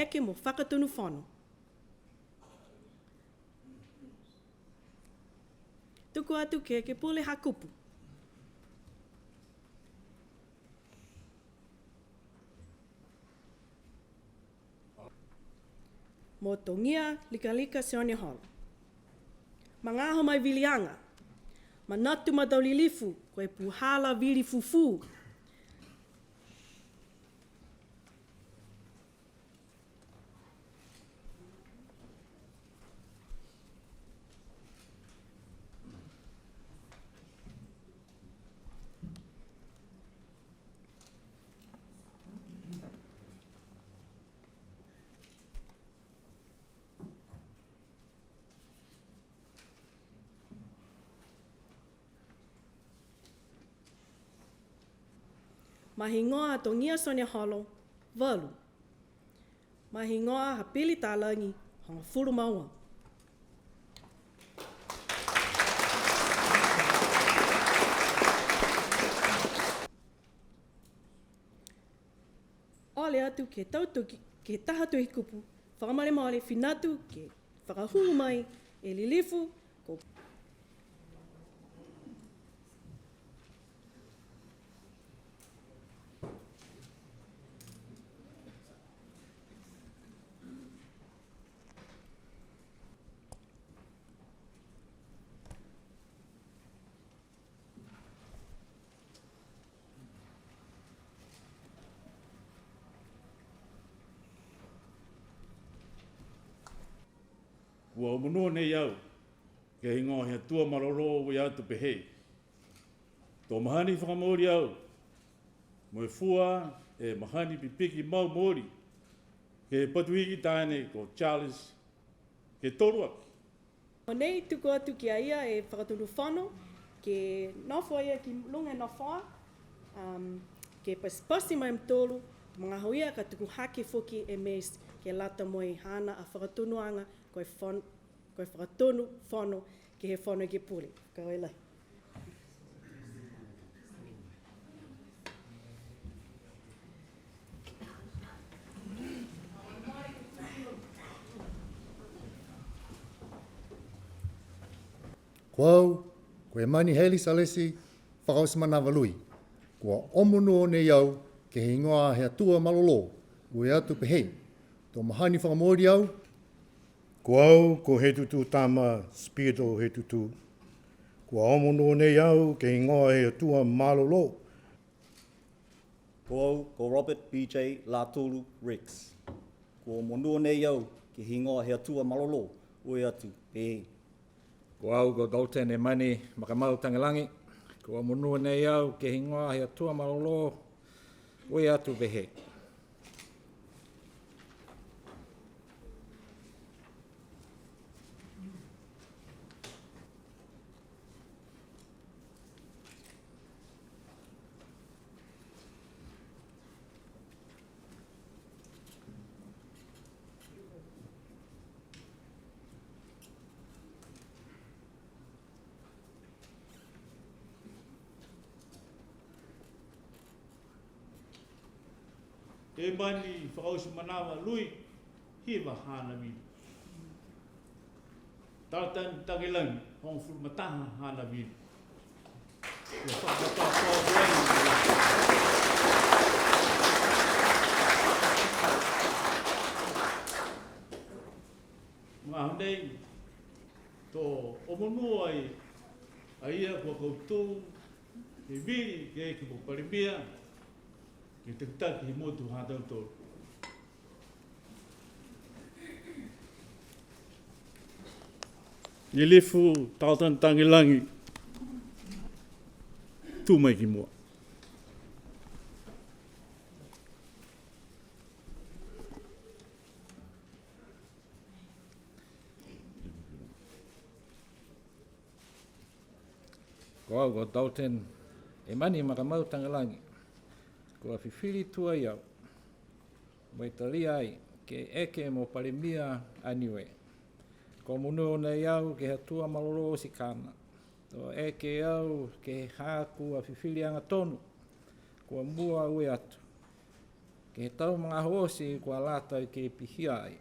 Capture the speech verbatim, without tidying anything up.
Eke mo Fakatonu Fono. Tuku atu ke Ekepule Hakupu. Mo Togia Likalika Sioneholo. Magaaho mai Viliaga. Manatu ma tau lilifu, ko e puhala vili fufū. Ma e higoa Togia Sioneholo, valu. Ma e higoa Hapili Talagi, hogofulu ma ua. Ole atu ke tau toki, ke he taha tohi kupu, fakamolemole, fina atu ke fakahū mai e lilifu, ko Kua omonuo nei au, ke he higoa he Atua malolō, ui atu pehē. To mahani fakamooli au, mo e fua e mahani pipiki mau mooli, ke he patuhiki taane ko Charles, ke tolu aki. Mo nei tuku atu ki a ia e Fakatonu Fono, ke nofo a ia ki luga e nofoa, um, ke pasipasi mai a mutolu, magaaho ia ka tuku hake foki e mace, ke lata mo e haana a fakatonuaga, ko e fon-, ko e Fakatonu Fono, ke he Fono Ekepule. Ka e lahi. Ko au, ko Emani Heli Salesi Fakaotimanava Lui, kua omonuo nei au ke he higoa he Atua malolō, ui atu pehē. To mahani fakamooli au. Ko au, ko Hetutu Tama Spirito Hetutu, kua omonuo nei au ke he higoa he Atua malolō. Ko au, ko Robert B J Latulu Rex, kua omonuo nei au ke he higoa he Atua malolō, ui atu pehē. Ko au, ko Dalton Emani Makamau Tagelagi, kua omonuo nei au ke he higoa he Atua malolō, ui atu pehē. Emani Fakaotimanava Lui, hiva haana vili. Dalton Tagelagi, hogofulu ma taha haana vili. Ia fakapapau ai. Magaaho nei, to omonuo ai a ia kua kautū he vili ke eke mo Palemia, ke takitaki he motu ha tautolu. Lilifu Dalton Tagelagi, tū mai ki mua. Ko au ko Dalton Emani Makamau Tagelagi, kua fifili tuai au, mo e talia ai ke eke mo Palemia a Niue. Kua omonuo nei au ke he Atua malolō oti kana. To eke au ke he haaku a fifiliaga tonu, kua mua ui atu. Ke he tau magaaho oti kua lata ke pihia ai.